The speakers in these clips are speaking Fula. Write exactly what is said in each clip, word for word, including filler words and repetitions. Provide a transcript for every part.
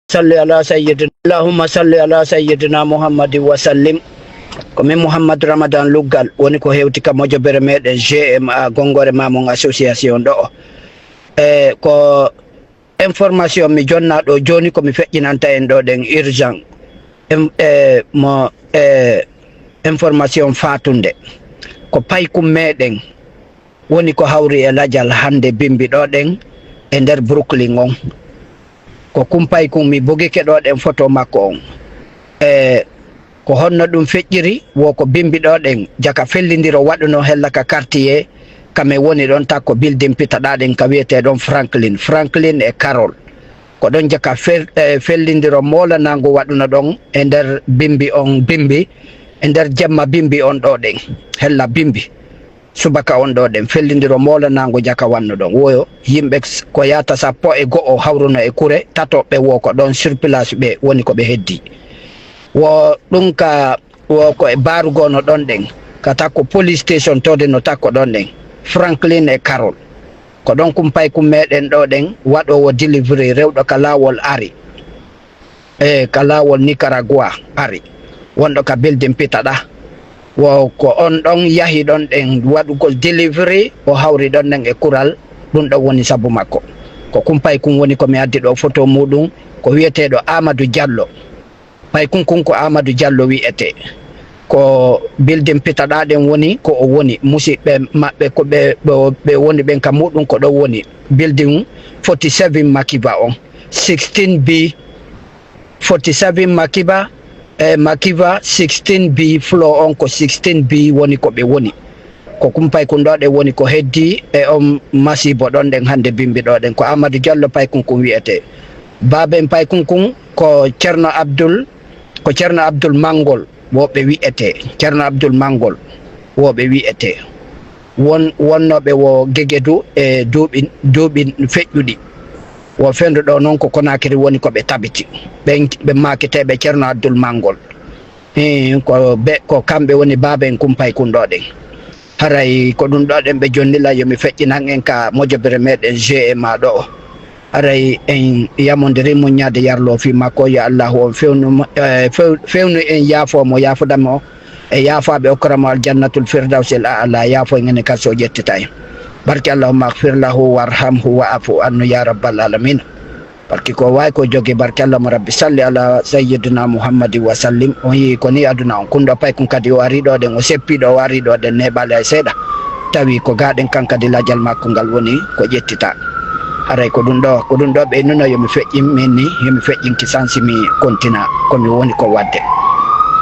Salli ala sayyidina, allahumma salli ala sayyidina Muhammadin wa sallim. Ko min Muhammad Ramadan Luggal, woni ko hewti ka mojobere meɗen G M A, Gongore Mamon Association ɗo. E ko information mi jonna ɗo joni, ko mi feƴƴinanta en ɗo ɗen urgent. Em, e mo, e information fatunde. Ko paykun meɗen woni ko hawri e lajal hannde bimbi ɗo ɗen e nder Brooklyn on. Ko kumpay kun mi bogike ɗo ɗen foto makko on. E ko honno ɗum feƴƴiri? Wo ko bimbi ɗo ɗen jaka fellindiro waɗuno hella ka quartier ka men woni ɗon, takko building pitaɗa ɗen ka wiyete ɗon Franklin, Franklin e Carol. Ko ɗon jaka fel-, e fellindiro moolanaango waɗuno ɗon e nder bimbi on, bimbi e nder jemma bimbi on ɗo ɗen, hella bimbi. Subaka on ɗo ɗen fellindiro moolanaango jaka wanno ɗon. Woyo yimɓe s-, ko yaata sappo e go'o hawruno e kure, tato ɓe wo ko ɗon sur place ɓe woni ko ɓe heddi. Wo ɗum ka, wo ko e baarugo no ɗon ɗen, ka takko police station tode no takko ɗon ɗen, Franklin e Carol. Ko ɗon kumpay kun meɗen ɗo ɗen, waɗoowo delivery rewɗo ka laawol ari. E ka laawol Nicaragua ari, wonɗo ka building pitaɗa. Wo ko on ɗon yahi ɗon ɗen waɗugol delivery, o hawri ɗon ɗen e kural, ɗum ɗon woni sabu makko. Ko kumpay kun woni ko mi addi ɗo foto muɗum, ko wiyeteeɗo Amadou Diallo. Pay kun kun ko Amadou Diallo wiyete. Ko building pitaɗa ɗen woni ko o woni. Musiɓɓe maɓɓe ko ɓe, ɓe, ɓe woni ɓen ka muɗum ko ɗon woni. Building forty-seven Makiba on. Sixteen B, forty-seven Makiba, e Makiba sixteen B floor on ko sixteen B woni ko ɓe woni. Ko kun pay kun ɗo ɗen woni ko heddi e on masiibo ɗon ɗen hannde bimbi ɗo ɗen. Ko Amadou Diallo pay kun kun wiyete. Baaben pay kun kun ko Cerno Abdul, ko Cerno Abdul Mangol wo ɓe wiyete. Cerno Abdul Mangol wo ɓe wiyete. Won, wonnooɓe wo Gegedu e duuɓi, duuɓi feƴƴuɗi. Wo fendu ɗo non ko Konakiri woni ko ɓe tabiti. Ɓen, ɓe maaketeeɓe Cerno Abdul Mangol. Hii, ko be, ko kamɓe woni baaben kumpay kun ɗo ɗen. Haray ko ɗum ɗo ɗen ɓe jonnila yo mi feƴƴinan en ka mojobere meɗen G M A ɗo. Haray en yamondiri muññaade yarloo fii makko, yo Allahu on fewnu mo, eh, few-, fewnu en, yaafoo mo, yaafuda mo, e yaafaaɓe okkora mo aljannatul firdawsil a'la, yaafo en ene kadi so o ƴettita en. Barke Allahumma aghfir lahu warhamhu wa afu anhu ya rabbal alamin. Barke ko wawi ko jogi, barke Allah mo Rabbi salli ala sayyidina Muhammadin wa sallim. On yi ko ni aduna on kundo pay kun kadi o ari ɗo ɗen, o seppi ɗo, o ari ɗo ɗen neɓale ay seeɗa. Tawi ko gaɗen kan kadi lajal makko ngal woni ko ƴettita. Haray ko ɗum ɗo, ko ɗum ɗo ɓe nuno yo mi feƴƴin min ni, yo mi feƴƴin kisansi mi kontina ko mi woni ko wadde.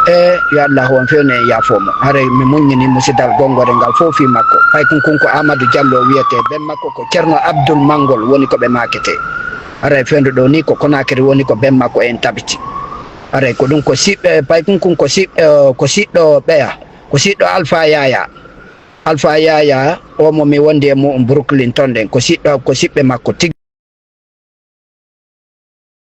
E yo Allahu on fewne en yaafo mo. Haray mi muññini musidal gongore ngal fof fii makko. Pay kun kun ko Amadou Diallo wiyete, ben makko ko Cerno Abdoul Mangol woni ko ɓe makete. Haray fendu ɗo ni ko Konakiri woni ko ben makko en tabiti. Haray ko ɗum ko siɓɓe, pay kun kun ko siɓɓe, ko siɗɗo ɓeya, ko siɗɗo Alpha Yaya. Alpha Yaya o mo mi wondi e mu'um Brooklyn ton ɗen, ko siɗɗo, ko siɓɓe makko tigi.